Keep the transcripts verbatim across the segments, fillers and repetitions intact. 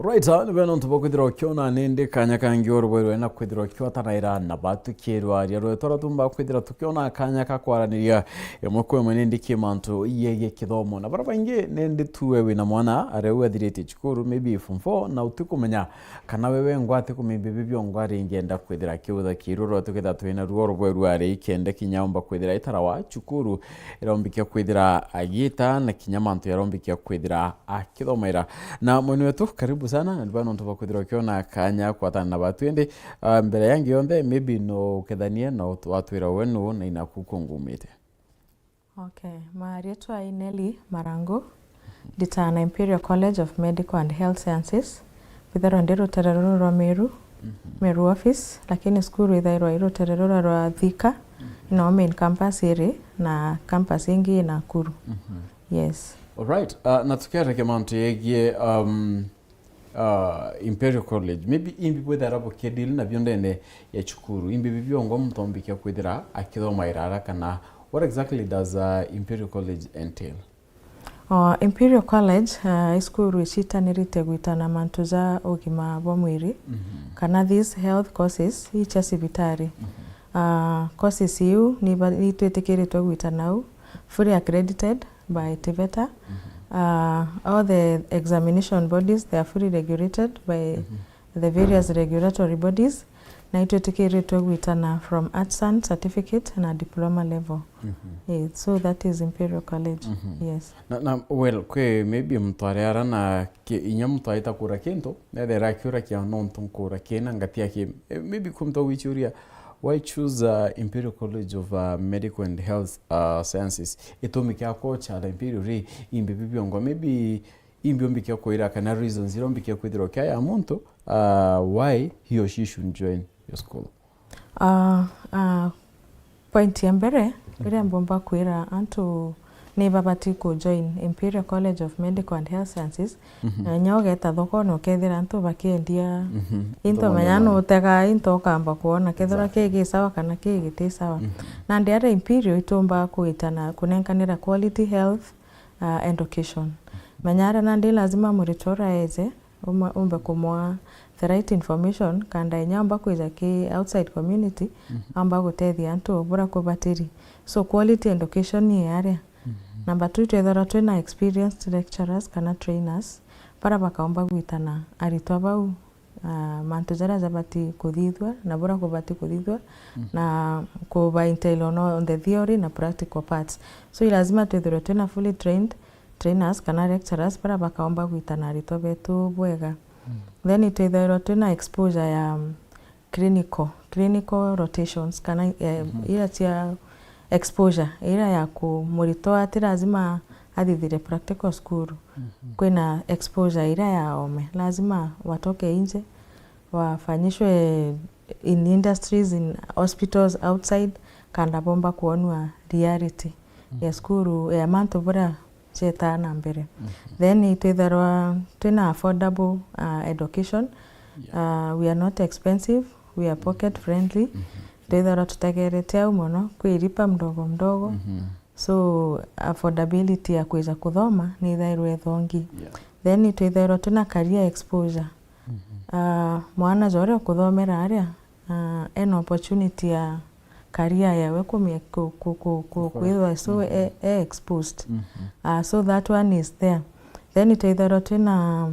Right, ah, ni bwega nontu bwa kwithirwa ukiona nindi kanya kangi urubwirwe na kwithirwa ukiwatanaira na batu kirwaria rwetu, aria tumba kwithira tukiona kanya ka kwaraniria imwe kwa imwe nindi ki mantu yegie kithomo. Na baria baingi nindi tuwe wina mwana aria u athiritie cukuru, maybe form four, na utikumenya kana wewe ngwati kumimbi bibio ngwari ngenda kwithira akiutha kiru rwetu kethira twina ruo rubwirwe ari ikende kinya omba kwithira itarawa cukuru irombikia kwithira agiita na kinya mantu yarombikia kwithira akithomaira. Na mwene wetu, karibu sana, na ndibona nontu bwa kwithirwa ukiona kanya kwatana na batu. Indi, ah, mbere yangi yonthe, maybe no ukethanie na utu-, watwira we nu na inaku kungumite. Okay, marietwa i Nelly Marangu, nditaga na Imperial College of Medical and Health Sciences, mbithairwa ndi rutere ruru rwa Meru, Meru office, lakini cukuru ithairwa i rutere rura rwa Thika, ino main campus iri, na campus ingi i Nakuru. Yes. Alright, uh, na tukiarekia mantu yegie, um, uh, Imperial College, maybe imbi bwithaira bukideal nabio ndene ya cukuru, imbi bibio ngo muntu ombikia kwithira akithomaira ara, kana what exactly does, uh, Imperial College entail? Oh, Imperial College, uh, i cukuru icitanirite gwitana mantu ja ugima bwa mwiri, kana these health courses, i cia cibitari. Uh, courses iu ni ba-, ni twitikiritwe gwitana u, fully accredited by TVETA. Uh, all the examination bodies, they are fully regulated by the various regulatory bodies. Na itwitikiritwe gwitana from artisan certificate na diploma level. Eh, so that is Imperial College. Yes. Na, na, well, kwi maybe muntu ari ara na ki-, inya muntu aita kura kintu, nethera akiura kia nontu nkura kina ngati aki, eh, maybe kwi muntu agwicuria, why choose, uh, Imperial College of, uh, Medical and Health, uh, Sciences? Itumi kia kocha la Imperial ri imbi bibiongo, maybe imbi ombikia kwira kana reasons iria ombikia kwithirwa kia ya muntu, uh, why he or she should join your school? Ah, ah, point ya mbere iria mbumba kwira antu ni babati ku join Imperial College of Medical and Health Sciences, na inya ugeta thokone ukethira antu bakiendia into, into manya nutega into ukamba kuona kethira kigi sawa kana kigi giti sawa. Nandi aria Imperial itumba kwitana kunenkanira quality health, ah, education. Menya aria nandi lazima muritwa uraeje uma-, umbe kumwa the right information, kanda inya amba kwija ki outside community, amba gutethia antu bura kubatiri. So quality education ni aria. Number two, twethirwa twina experienced lecturers kana trainers, bara bakaumba gwitana aritwa bau, ah, mantu jaria jabati kuthithua na bura kubati kuthithua, na kuba entail on, on the theory na practical parts. So, i lazima twithirwe twina fully trained trainers kana lecturers bara bakaomba gwitana aritwa betu bwega. Then itwithairwa twina exposure ya, um, clinical, clinical rotations kana, eh, ira cia exposure, ira ya ku-, muritwa ati lazima athithire practical school. Kwina exposure ira ya ome, lazima watoke nje, wafanyishwe in industries, in hospitals outside, kanda bomba kuonua reality ya cukuru, ya mantu buria jetaa na mbere. Then itwitharwa twina affordable, uh, education. Uh, we are not expensive, we are pocket friendly. Twitharwa tutegerete au mono, kwiripa mdogo mdogo. So affordability ya kwija kuthoma ni ithairwe ithongi. Then itwithairwa twina career exposure. Uh, mwana joria ukuthomera aria, uh, ena opportunity ya career yawe kumia ku-, ku-, ku-, ku-, kwithwa so e, e exposed. Uh, so that one is there. Then itwithairwa twina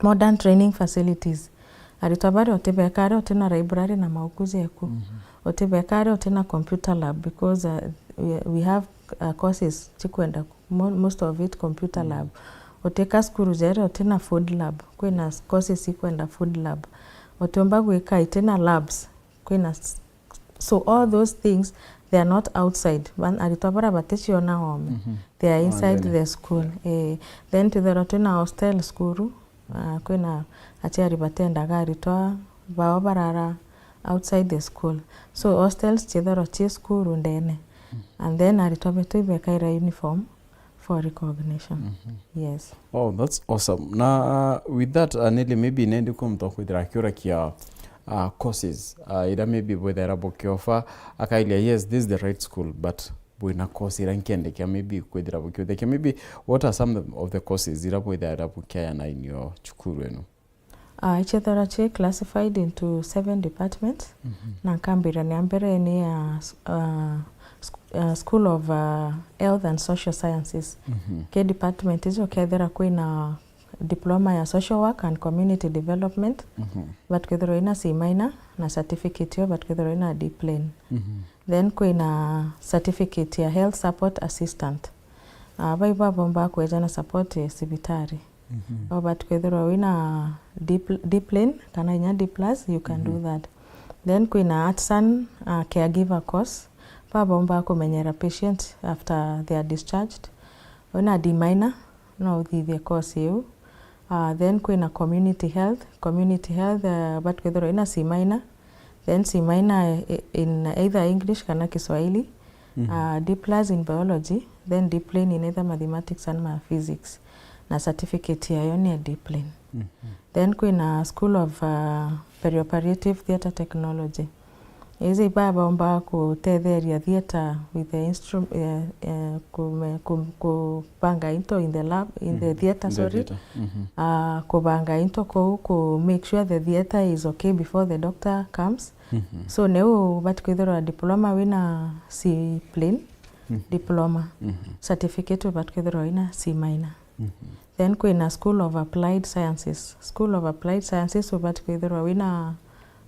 modern training facilities. Aritwa baria utibeka aria utina library na mauku jeku. Utibeka aria utina computer lab because, uh, we, we have, uh, courses chikwenda mo-, most of it computer lab. Utika cukuru jeria utina food lab, kwina s-, courses ikwenda food lab. Utiumba gwika itina labs, kwina s-, so all those things, they are not outside. Ban-, aritwa baria baticiona home, they are inside the school. Eh, then twithairwa twina hostel cukuru, ah, kwina aciari batendaga aritwa bao barara outside the school. So hostels ciithairwa cii cukuru ndene. And then aritwa betu ibekaira uniform for recognition. Yes. Oh, that's awesome. Na, uh, with that, uh, Nelly, maybe nendi kwi muntu akwithira akiurakia, uh, courses, uh, iria maybe bwithaira bukiofa, akairia, "Yes, this is the right school, but bwina course iria nkendekia maybe kwithira bukiuthekia, maybe what are some of the courses iria bwithaira bukiayana in your cukuru enu? Uh, ichethera chi classified into seven departments, na nkambira ya mbere ni ya uh, sc- uh, School of uh, Health and Social Sciences. Ki department icio kethira kwina diploma ya social work and community development, but kwithirwa ina C minor, na certificate yo but kwithirwa ina D plain. Then kwina certificate ya health support assistant. Uh, bai babomba kweja na support ya cibitari. But kwithirwa wina D pl- D plain kana inya D plus, you can do that. Then kwina artisan uh, caregiver course, babomba kumenyera patient after they are discharged. Wina D minor, no uthithie course iu. Uh, then kwina community health. Community health uh, but kwithirwa ina C minor, then C minor i- in either English kana Kiswahili. Uh, D plus in biology, then D plain in either mathematics and ma physics, na certificate yayo ni ya D plain. Then kwina School of uh, Perioperative Theatre Technology. Izi ibabomba kutetheria theatre with the instrum, eh, eh, kume- kum- kubanga into in the lab, in the theatre, sorry. Ah, kubanga into kuu ku make sure the theatre is okay before the doctor comes. So neu ubati kwithirwa diploma wina C plain diploma, certificate ubati kwithirwa wina C minor. Then kwina School of Applied Sciences. School of Applied Sciences ubati kwithirwa wina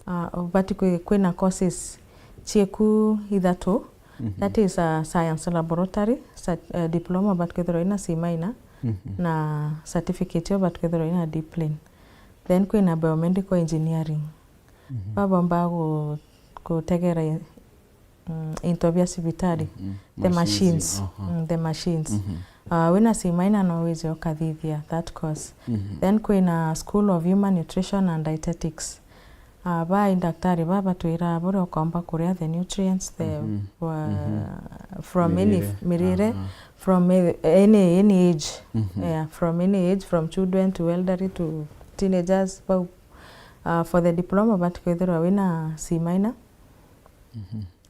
uh, ubati kwi- kwina courses cieku ithatu. That is a science laboratory, cert- uh, diploma ubati kwithirwa wina C minor, na certificate yo ubati kwithirwa wina D plain. Then kwina biomedical engineering. Babomba gu- gutegera mm, into bia cibitari, the machines, mm, the machines. Uh, wina C minor no wije ukathithia that course. Then kwina School of Human Nutrition and Dietetics. Uh, ba ndaktari ba batwira buria ukomba kuria, the nutrients, the uh, from any mirire, from a- any any age, yeah, from any age, from children to elderly to teenagers. Bau uh, for the diploma but kwithirwa wina C minor.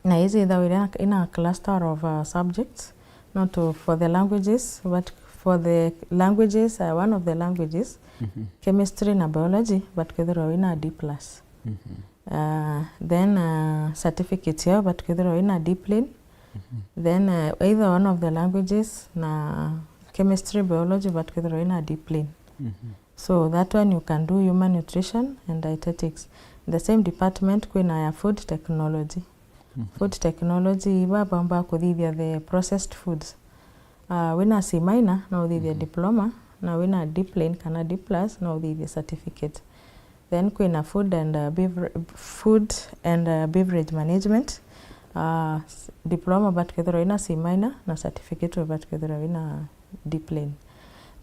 Na iji ithagwa ina, ina cluster of uh, subjects, not to, for the languages, but for the languages, uh, one of the languages, chemistry na biology, but kwithirwa wina D plus. Uh, then uh, certificate yao, but kwithirwa wina D plain. Then uh, either one of the languages na chemistry, biology, but kwithirwa wina D plain. So that one you can do human nutrition and dietetics. The same department kwina ya food technology. Food technology iba bamba kuthithia the processed foods. Uh, wina C minor no uthithie diploma, na wina D plain kana D plus no uthithie certificate. Then kwina food and uh, bever- food and uh, beverage management. Uh, s- diploma but kwithirwa wina C minor na certificate but kwithirwa wina D plain.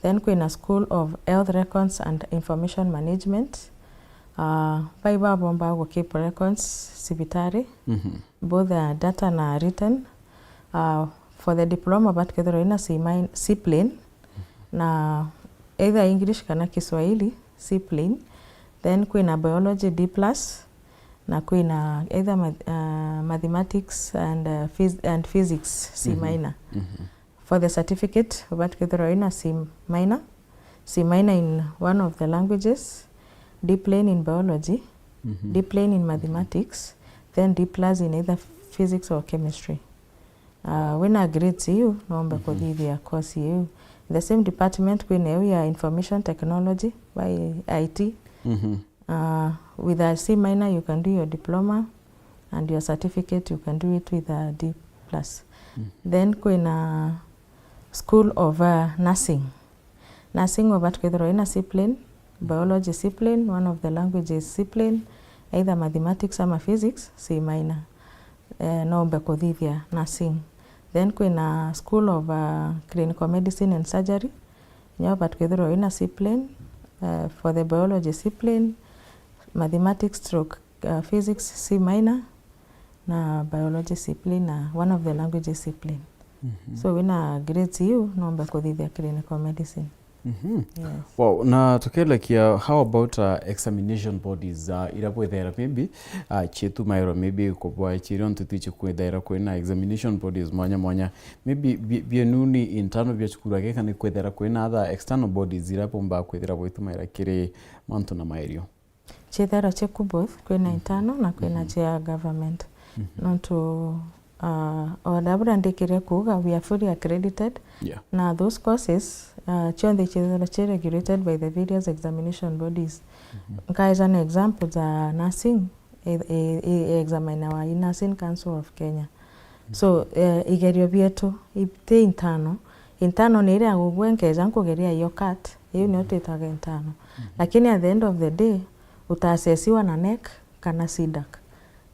Then kwina School of Health Records and Information Management. Uh, bai babomba gu keep records cibitari, both uh, data na written. Uh, for the diploma but kwithirwa wina C min- C plain na either English kana Kiswahili, C plain. Then kwina biology D plus, na kwina either math- uh, mathematics and, uh, phys and physics C minor. For the certificate ubati kwithirwa wina C minor. C minor in one of the languages, D plain in biology, D plain in mathematics, then D plus in either physics or chemistry. Uh, wina grades iu nombe kuthithia course iu. The same department kwina iu ya information technology by I T. Uh, with a C minor you can do your diploma and your certificate you can do it with a D plus. Then kwina School of uh, Nursing. Nursing ubati kwithirwa wina C plain, biology C plain, one of the languages C plain, either mathematics ama physics C minor. Eh, nombe kuthithia nursing. Then kwina School of uh, Clinical Medicine and Surgery, nyo ubati kwithirwa wina C plain, uh, for the biology C plain, mathematics stroke uh, physics C minor, na biology C plain na one of the languages C plain. So wina grades iu nombe kuthithia clinical medicine. Mhm. Yes. Wow, na tukelekia, how about, uh, examination bodies, uh, iria bwithaira maybe, uh, chitumairwa maybe kubwa chirio ntutu ichi kwithaira kwina examination bodies mwanya mwanya, maybe bi- bienu ni internal bia cukuru ake kana kwithaira kwina other external bodies iria bumba kwithira bwitumaira kiri mantu na mairio? Chithero chiku both, kwina internal na kwina chia government. Nontu, uh, o da bura ndikire kuuga, we are fully accredited. Yeah. Na those courses, uh, chionthe chithero chi regulated by the various examination bodies. Nkaeja na example za nursing, e, e, e, examinawa i Nursing Council of Kenya. So, eh, igerio bietu i-, ti internal. Internal ni iria gugwe nkeja nkugeria iyo cut, iu nio twitaga internal. Lakini at the end of the day, utasesiwa na NEC kana CDAC,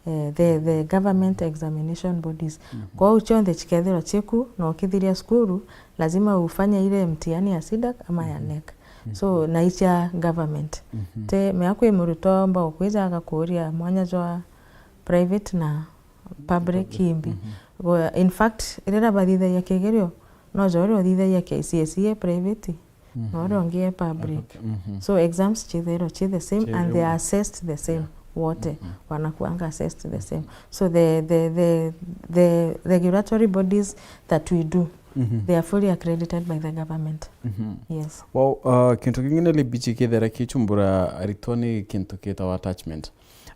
eh, the, the government examination bodies. Kwou chionthe chikethirwa chiku na ukithiria cukuru, lazima ufanye ile mtihani ya CDAC ama ya NEC. So, na icia government. Te mea kwi murutwa omba ukwija agakuria mwanya jwa private na public imbi. Go-, in fact, riria bathithagia kigerio, no jo uria uthithagia KCSE e private, na uria ungi e public. So exams chithero chi the same and they are assessed the same. Wote wanakuanga assessed the same. So the, the, the, the regulatory bodies that we do, they are fully accredited by the government. Yes. Well, uh, kintu kingi ni libichi kithera kichumbura aritwa ni kintu kitawa attachment.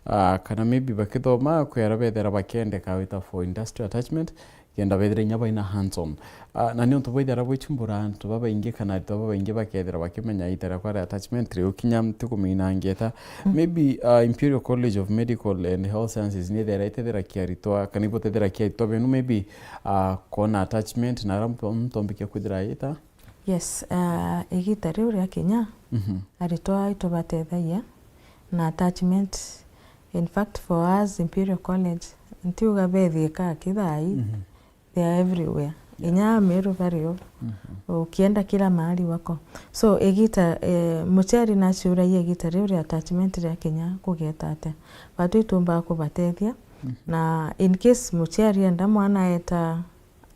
Ah, kana maybe bakithoma kwera bethera bakendeka wita for industrial attachment, kenda bethira inya baina hands on. Ah, na ni untu bwithira bwichumbura antu babaingi kana aritwa babaingi bakethira bakimenya itera kwari attachment riu kinya ntikumina ngeta. Maybe, ah, Imperial College of Medical and Health Sciences ni ithera itethera kia aritwa, kana ibutethera kia aritwa benu maybe, ah, kona attachment na ara mtombikia kwithira ita? Yes, ah, igita riu ria kinya, aritwa aitu batethagia na attachment. In fact, for us, Imperial College, ntiuga bethie kaki thaa ii, they are everywhere. Inya Meru bari o. Ukienda kila mahali wako. So, igita, eh, muciari naciuragia igita riu ria attachment ria kinya kugeta atia. Batu itumbaga kubatethia. Na in case muciari enda mwana eta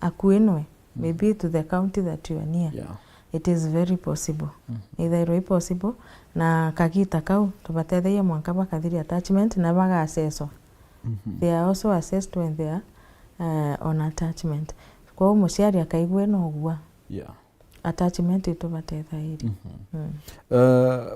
akuinwe, maybe to the county that you are near. Yeah. It is very possible. Ithairwa i possible, na kagita kau tubatethagia mwanka bakathiria attachment na bagaseswa. They are also assessed when they are, uh, on attachment. Kwou muciari akaigua ena ugua. Yeah. Attachment itubatethairie. Uh,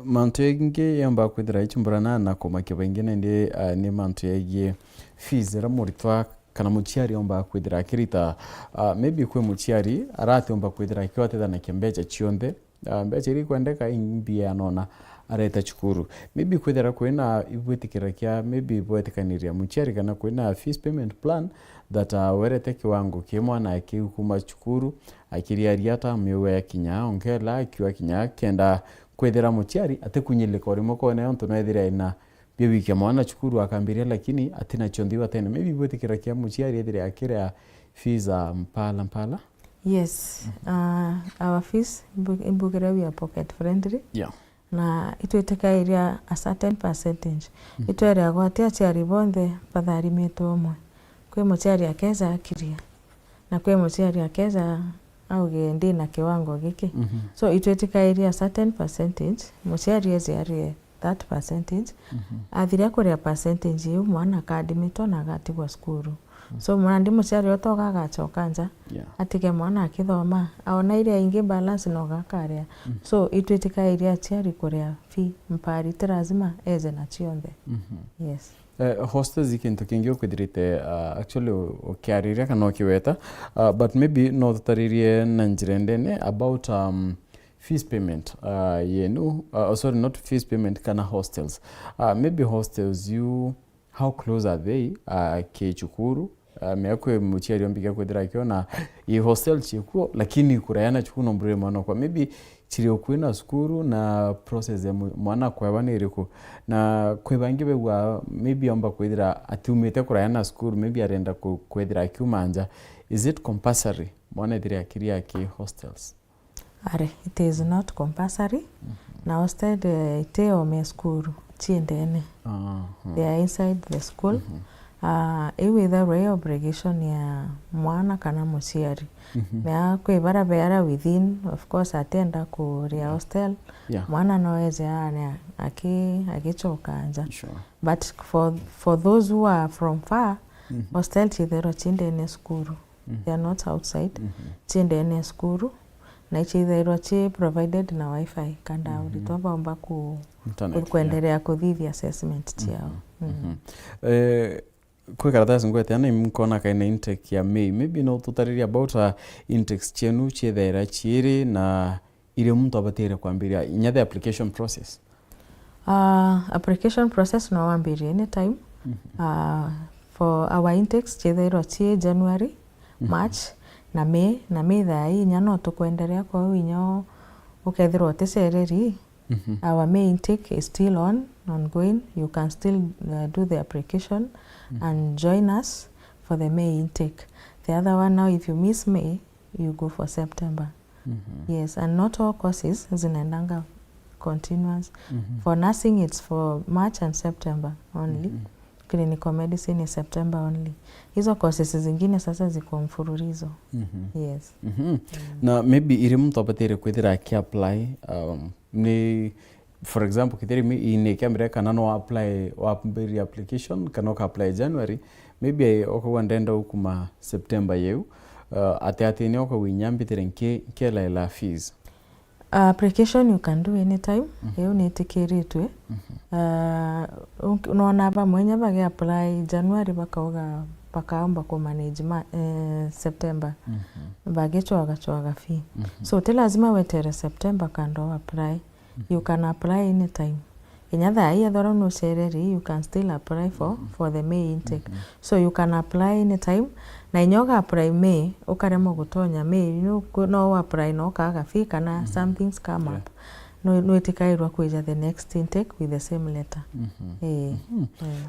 mantu ingi yomba kwithira ichumburana na kumakia baingi nindi, uh, ni mantu yegie fees ira muritwa kana muciari omba kwithira akirita. Uh, maybe kwi muciari aratiomba kwithira akiwatethanakia mbecha cionthe. Uh, mbecha iria ikwendeka imbia anona areta cukuru. Maybe kwithira kwina ibwitikira kia, maybe bwetikaniria muciari kana kwina fees payment plan that, uh, werete kiwango ki mwana akiu kuma cukuru, akiriaria ta miuga ya kinya, onkela akiwa kinya kenda kwithira muciari atikunyilika urimo kone ontu nethira ina bia gwikia mwana cukuru akambiria, lakini atina cionthe iu atene. Maybe ibwitikira kia muciari ethire akiria fees a mpala mpala. Yes, uh, our fees, mbu-, mbugire we are pocket friendly. Yeah. Na itwitikairia a certain percentage. Itwereagwa ati aciari bonthe batharimitwe umwe. Kwi muciari akeja akiria, na kwi muciari akeja auge ndi na kiwango giki. So itwitikairia a certain percentage, muciari eje arie that percentage. Athiria kuria percentage iu, mwana akadimitwa na agatigwa cukuru. So mwana ndi muciari otoga agacoka nja, yeah, atige mwana akithoma, aona iria ingi balance noga akaria. So itwitikairia aciari kuria fee mpari, ti lazima eje na cionthe. Yes. Eh, hostels i kintu kingi ukwithirite, uh, actually u-, ukiariria kana ukiweta, uh, but maybe no tutaririe na njira ndene about, um, fees payment, uh, yenu, uh, oh, sorry, not fees payment, kana hostels. Uh, maybe hostels you, how close are they, uh, ki cukuru? Uh, mea kwi muciari ombikia kwithira akiona i hostel ciikuo, lakini kurayana cukuru no mbure mwana okwa. Maybe chiri ukui na cukuru na process ya mu-, mwana kwewa ni iriku? Na kwi bangi begua maybe omba kwithira atiumite kurayana cukuru, maybe arenda ku-, kwithira akiuma nja. Is it compulsory mwana ethire akiria aki hostels? Ari, it is not compulsory. Na hostel, eh, iti ome cukuru, ci ndene. They are inside the school. Ah, iu ithairwa i obligation ya mwana kana muciari. Mhm. Na kwi baria beara within, of course, atienda kuria hostel, Yeah. mwana no eje aane aki-, agicoka nja. Sure. But for, for those who are from far, Mhm. hostel cithairwa ci ndene cukuru. Mhm. They are not outside. Mhm. Ci ndene cukuru. Na ici ithairwa ci provided na wifi, kana Mhm. aritwa baumba ku-, Internet, ku-, kwenderea kuthithia assessment ciao. Mhm. Mm. Mhm. Eh, kwi karatasi ngwete ana nkona kaina intake ya May. Maybe no tutaririe about, uh, intakes cienu ciethaira ciiri na iria muntu abatire kwambiria, inya the application process. Uh, application process no wambirie anytime. Mhm. Uh, for our intakes ciethairwa ci January, Mhm. March, na May, na May thaa ii inya no tukwenderea, kwou inya u-, ukethirwa uticereri, Mhm. our May intake is still on, ongoing. You can still, uh, do the application Mhm. and join us for the May intake. The other one now, if you miss May, you go for September. Mhm. Yes, and not all courses zinaendanga continuous. Mhm. For nursing, it's for March and September only. Mhm. Clinical medicine is September only. Hizo courses zingine sasa ziko mfululizo. Mhm. Yes. Mhm. Mm. Na maybe iria muntu abatire kwithira aki-apply, um, ni, for example, kithiri mi-, ini kiambire kana no apply, wambirie application, kana uka apply January, maybe ukauga ndenda ukuma September yeu, uh, ati ati ni ukauga inya mbitire nki-, nkielaela fees. Uh, application you can do anytime. Mhm. Iu nitikiritwe. Mhm. Uh, uk-, nona bamwe inya bagi apply January bakauga bakaomba ku manage ma-, eh, September. Mhm. Bagicwaga cwaga fee. Mhm. So ti lazima wetere September kando apply. Mhm. You can apply anytime. Inya thaa ii ethirwa nucereri, you can still apply for, Mhm. for the May intake. Mhm. So you can apply anytime. Na inya uga apply May, ukaremwa gutonya May, no, no apply na ukaga fee kana Mhm. some things come Yeah. up. No, nwitikairwa kwija the next intake with the same letter. Mhm. Eh. Mhm.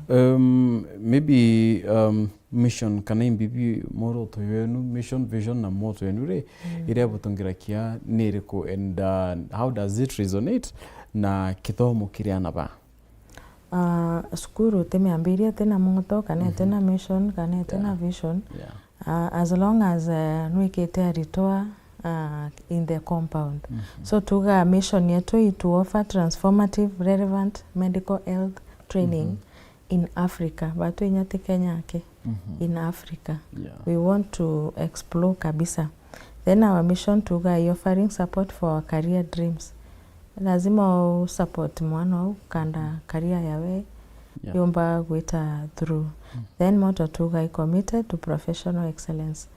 Eh. Um, maybe, um, mission kana imbibi mworoto yenu, mission, vision na motto yenu ri, Mm. iria butongerakia ni iriku, and, uh, how does it resonate na kithomo kiria ana ba? Ah, cukuru ti miambiria itina motto, kana Mm-hmm. itina mission, kana itina Yeah. vision. Yeah. Ah, as long as, eh, nwikite aritwa, ah, in the compound. Mm-hmm. So tuga mission yetu i to offer transformative, relevant medical health training Mm-hmm. in Africa. Batu inya ti Kenya aki, Mm-hmm. in Africa. Yeah. We want to explore kabisa. Then our mission tuga i offering support for our career dreams. Lazima u support mwana ou kanda career yawe Yeah. yumba gwita through. Mm. Then motto tuga i committed to professional excellence.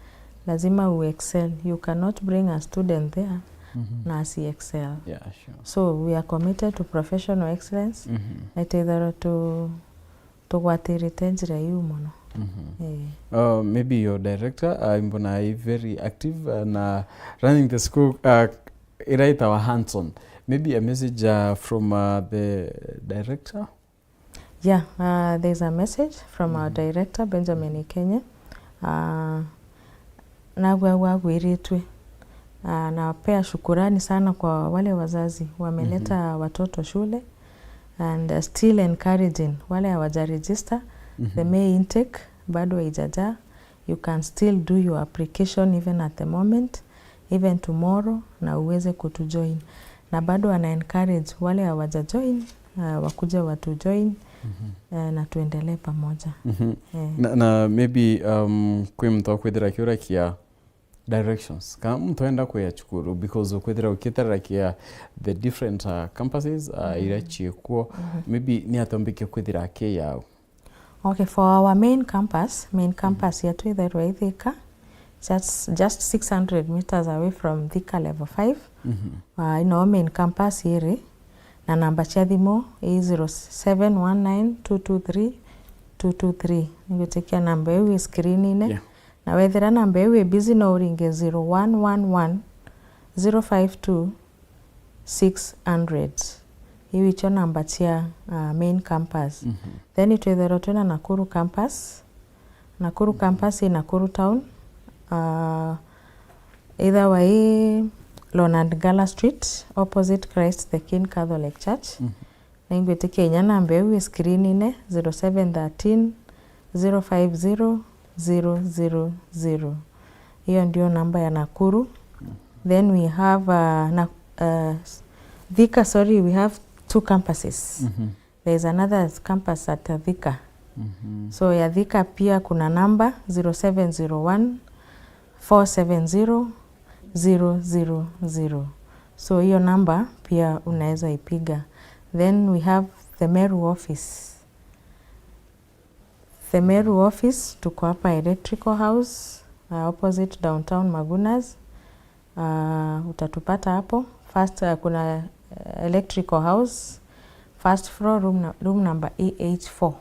Lazima u excel. You cannot bring a student there Mm-hmm. na asi excel. Yeah, sure. So we are committed to professional excellence. Mm-hmm. Na itethero tu-, tugwatirite njira iu mono. Mm-hmm. Eh. Uh, maybe your director, uh, mbona i very active, uh, na running the school, uh, iraitawa hands-on. Maybe a message, uh, from, uh, the director? Yeah, uh, there's a message from our Mm-hmm. director, Benjamin Ikenye. Uh, nagwe agwiritwe. Uh, napea shukurani sana kwa wale wazazi wameleta Mm-hmm. watoto shule and, uh, still encouraging wale hawaja register. The Mm-hmm. May intake bado haijajaa. You can still do your application even at the moment, even tomorrow, na uweze kutujoin. Na bado ana encourage wale hawaja join, uh, wakuje watujoin, Mm-hmm. uh, na tuendelee pamoja. Mm-hmm. Eh. Na, na maybe, um, kwi muntu akwithira akiurakia directions. Kana muntu enda kuya cukuru, because ukwithira ukitararakia the different, uh, campuses, uh, Mm-hmm. iria ciikuo, Mm-hmm. maybe ni atombikia kwithira akiyau. Okay, for our main campus, main campus yetu ithairwa i Thika, just, just six hundred meters away from Thika level five. Mhm. Ah, ino main campus iri, na namba cia thimu i zero seven one nine two two three two two three. Ningwitikia namba iu i screen-ine. Yeah. Na wethira namba iu i busy, no uringe zero one one one zero five two six hundred. Iu icio namba cia, ah, main campus. Mhm. Then itwithairwa twina Nakuru campus. Nakuru Mhm. campus i Nakuru town. Ah, ithawa i Leonard Gala Street, opposite Christ the King Catholic Church. Mhm. Na ingwitikia inya namba iu i screen-ine, zero seven thirteen zero five zero zero zero zero. Hiyo ndio namba ya Nakuru. Then we have, uh, na, uh, Thika, sorry, we have two campuses. Mhm. There is another campus at Thika. Mhm. So ya Thika pia kuna namba zero seven zero one four seven zero zero zero zero. So hiyo namba pia unaweza ipiga. Then we have the Meru office. The Meru office tuko hapa Electrical House, uh, opposite downtown Magunas. Uh, utatupata hapo. First, uh, kuna, uh, Electrical House, first floor, room, na, room number E H four.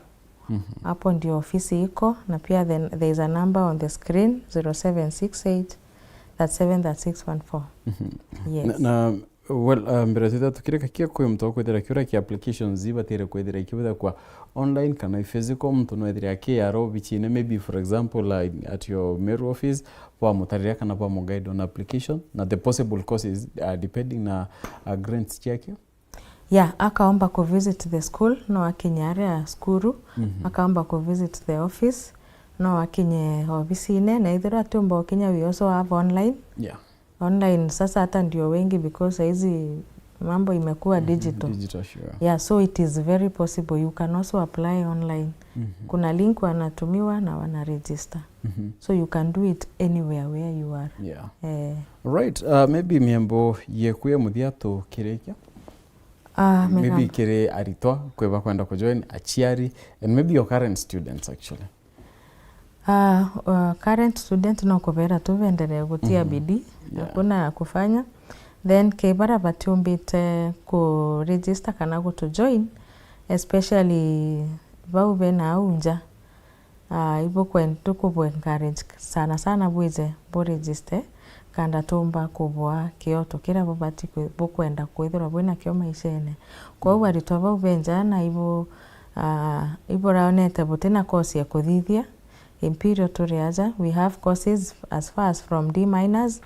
Mhm. Hapo ndio ofisi iko, na pia then there is a number on the screen, zero seven six eight that seven that six one four. Mhm. Yes. Na, na, well, uh, mbere tita tukireka kia kwi muntu wa kwithira kiura ki applications ibatire kwithira ikibutha kwa online kana i physical, muntu no ethire aki aro obichine, maybe for example, uh, at your Meru office, bwamutariria kana bwamuguide on application na the possible courses, uh, depending na, uh, grants ciake? Yeah, akaomba ku visit the school, no akinye aria cukuru, mhm, akaomba ku visit the office, no akinye obisine, na ithirwa atiumba ukinya, we also have online. Yeah. Online sasa hata ndio wengi because saizi mambo imekuwa, mhm, digital. Digital, sure. Yeah, so it is very possible you can also apply online. Mhm. Kuna link wanatumiwa na wana register. Mhm. So you can do it anywhere where you are. Yeah. Eh. Right, uh, maybe miembo yeku ya muthia tukirikia. Ah, maybe mega- kiri aritwa kwi bakwenda kujoin, aciari, and maybe your current students actually. Ah, uh, current student no kubera tu benderee gutia, mhm, bidii, yeah, hakuna ya kufanya. Then ke bara batiumbite ku register kana gutu join, especially bau bena au nja. Ah, ibukwen-, tukubu encourage sana sana bwije bu register, kanda tumba kubwa kioto kiria bubati kwi-, bukwenda kwithirwa bwinakio maishene. Kwou aritwa bau be nja na ibu, ah, iburaonete butina course ya kuthithia, Imperial turi aja, we have courses as far as from D minors,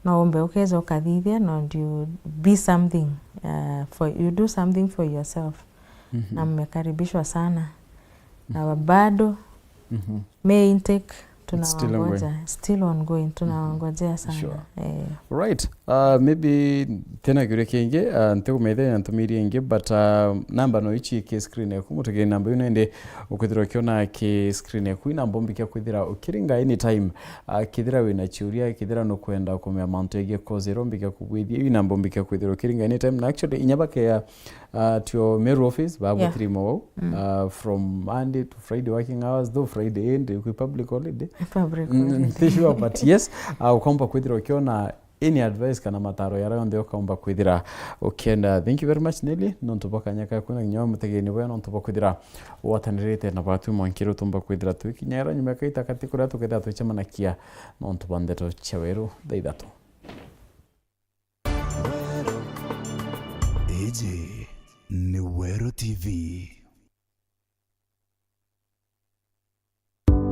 no umbe ukeja ukathithia, no you be something, uh, for, you do something for yourself. Mhm. Na mmekaribishwa sana. Na, mhm, bado, mhm, May intake, it's still ongoing, tunawangoja, still ongoing, tunawangojea sana. Sure. Eh. Right. Uh, maybe tena kiuria kingi, uh, ntigumeithia na ntumirie ingi, but, uh, namba no ichi ki screen yaku, mutegeri namba ino indi ukwithirwa ukiona ki screen yaku, i namba umbikia kwithira ukiringa anytime. Uh, kithira wina ciuria, kithira nukwenda kumenya mantu yegii course iria umbikia kubwithia, i namba umbikia kwithira ukiringa anytime. Na actually, inya bakea, uh, tio Meru office, bagwitiri, yeah, mo wau, mm, uh, from Monday to Friday working hours, though Friday indi kwi public holiday. Public, mm, holiday. Nti sure, but yes, uh, ukaumba kwithira ukiona any advice kana mataro yara yonthe ukaumba kwithira ukienda. Thank you very much, Nelly, nontu bwa kanya kaku na kinya mutegeni bwa nontu bwa kwithira watanirite na batu mwankiro tumba kwithira twikinyera nyuma kaita kati kuria tukethira twicemanakia nontu bwa ndeto cia weru thaa ithatu. Iji ni Weru T V.